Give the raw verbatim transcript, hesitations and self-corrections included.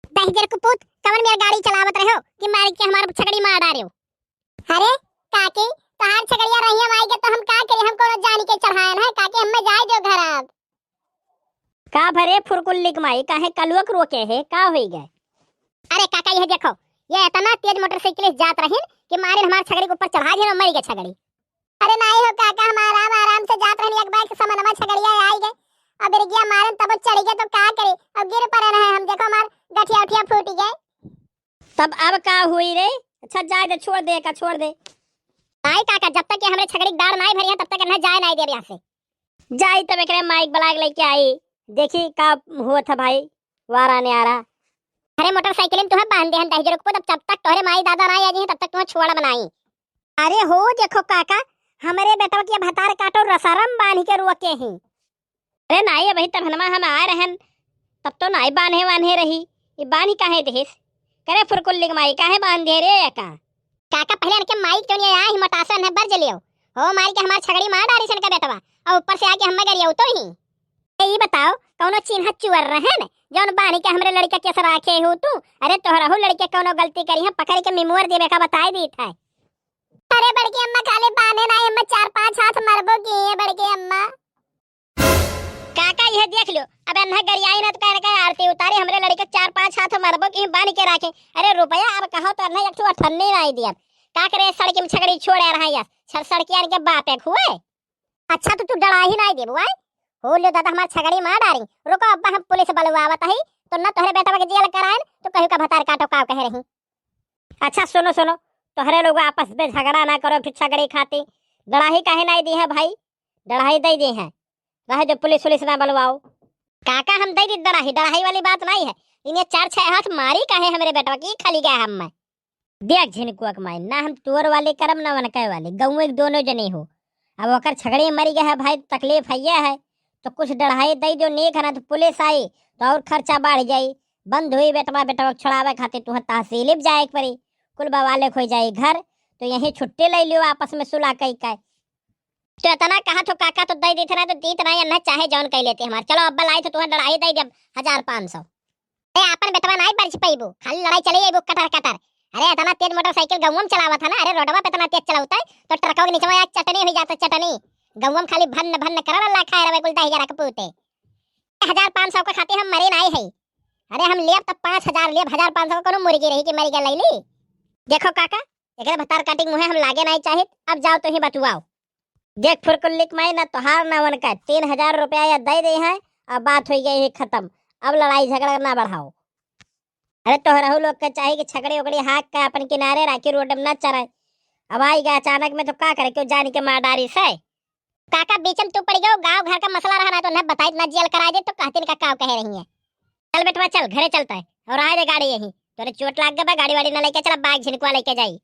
दहिजर कुपूत, कवन मेर गाड़ी चलावत रहो कि मार के हमार छगड़ी मार डारेउ? अरे काकी, तोहार छगड़िया रहिया माई के तो हम का करी, हम कौनो जानी के चढ़ायन है काकी, हमें जाए दो घर अब। का भरे फुरकुल्ली के माई, काहे कलुआ के रोके है, का होई गए? अरे काका, यह देखो, ये इतना तेज मोटरसाइकिल से जात रहिन कि मारिन हमार छगड़ी के ऊपर चढ़ा दिहन और मरी गए छगड़ी। अरे नाई हो काका, हम आराम आराम से जात रहनी, एक बाइक से समनवा छगड़िया आई गए, अब बिरगिया मारन तब चढ़ गए तो का करे, अब गिर पड़े रहे हम, देखो हमार गठिया उठिया फूट गए। तब अब का हुई रे? अच्छा जाए दे, छोड़ दे, का छोड़ दे। नाई काका, जब तक ये हमरे छगड़ी के दाढ़ नाई भरी है तब तक इन्हें जाए नाई देब यहाँ से। जाई तब एकरे माइक ब्लाग लेके आई, देखी का हुआ था भाई, वारा ने आ रहा। अरे मोटरसाइकिल में तुम्हें बांध दे हैं दहिजर कुपूत, तब तक तोहरे माई दादा ना आ जाए तब तक तुम्हें छोड़ बनाई। अरे हो देखो काका, हमरे बेटवा के भतार काटो रसरम बांध के रोके ही। अरे नाई, अबही तब हनमा हम आए रहन, तब तो नाई बांधे वान्हे रही, ये बांध काहे देहिस? करे फुरकुल्ली के माई, काहे बांध दे रे या का? काका पहले इनके माई क्यों नहीं आया, हिम्मत आसन है बर्ज लियो। हो मारी के हमार छगड़ी मार डारी सन का बेटवा, और ऊपर से आके हमें गरिया तो ही। ए, ई बताओ, कौनो चिन्ह चुअर रहे न, जौन बानी के हमरे लड़के के सराखे हो तू? अरे तोहरा हो लड़के कौनो गलती करी है, पकड़ के मिमुअर देवे का बताई दी था। अरे बड़की अम्मा, खाली बाने ना, अम्मा चार पांच हाथ मरबो की है बड़की अम्मा। काका यह देख लो, अब अन्हा गरियाई ना तो कहने का आरती उतारी, हमरे लड़के चार पांच हाथ मरबो की बानी के राखे। अरे रुपया अब कहो तो अन्हा एक ठो अठन्नी ना दिया। का करे सड़की में छगड़ी छोड़े रहा या सड़ सड़कियान के बापे खुए। अच्छा तो तू डराही नाई देबू आय? हो लो दादा, हमार छगड़ी मार डारी। रुको अब्बा, हम पुलिस बलवावत हई, तो न तोहरे बेटवा के जेल कराएन, तो कहू का भतार काटो काव कहे रही। अच्छा सुनो सुनो, तोहरे लोग आपस में झगड़ा ना करो फिर छगड़ी खाती। डराही काहे नाई दी है भाई? डराही दे दी है, रहे जो पुलिस उलिस ना बलवाओ। काका हम दे दी डराही, डराही वाली बात नाई है। इन्हें चार छह हाथ मारी काहे हमरे बेटवा की खाली गया हम में। देख झिनकुआ के माई, ना हम तोर वाली करब, ना वनके वाली, गौवे के दोनों जने हो। अब ओकर छगड़ी मरी गए है भाई, तकलीफ है ये है, तो कुछ डढ़ाई दे दो, नीक है ना तो पुलिस आई तो और खर्चा बढ़ जाई। बंद हुई बेटवा, बेटवा के छुड़ावे खातिर तुहर तहसील भी जाए के पड़ी, कुल बवाले खोई जाई घर, तो यहीं छुट्टी ले लियो आपस में सुलह कई के। तो इतना कहा तो काका तो दे देते ना, तो दीत ना, अन्ना चाहे जौन कह लेते हमार। चलो अब्बा लाई तो तुहर डढ़ाई दे दे हजार पाँच सौ। ए, आपन बेटवा नाई बरछ पइबू, खाली लड़ाई चले अइबू कटर कटर। अरे, इतना तेज मोटरसाइकिल गौवा में चलावत है ना, अरे, रोडवा पे इतना तेज चलावत है, तो ट्रकवा के नीचवा आज चटनी हुई जाता, चटनी। गौवा में खाली भन्न भन्न करल अल्लाह खाए रहे, कुल दहिजरा के पूते। हजार पाँच सौ के खातिर हम मरे नाई है। अरे, हम लेब तब पाँच हजार लेब, हजार पाँच सौ का कोनो मुर्गी रही कि मरी गई लैली। देखो काका, एकरे भतार काटी के मुँहे हम लागे नाई चाहित। अब जाओ तो ही बतुआओ। देख फुरकुल्ली के माई, ना तोहार ना उनका, तीन हजार रुपया या दे दे हैं, अब बात हो गई है खत्म। अब लड़ाई झगड़ा ना बढ़ाओ। अरे तोहरहू लोग के चाही कि छकड़ी उकड़ी हाक के अपन किनारे राखी, रोड में ना चराए। अब आई गए अचानक में तो का करे, क्यों जान के मार डारी से? काका बीच में तू पड़ गयो, गाँव घर का मसला रहा ना तो न बताई ना जेल करा दे तो कहते का काव कहे रही है। चल बेटवा चल, घरे चलता है और आए दे गाड़ी यहीं। तोरे चोट लाग गया, गाड़ी वाड़ी ना लेके चला, बाइक झिनकुआ लेके जाई।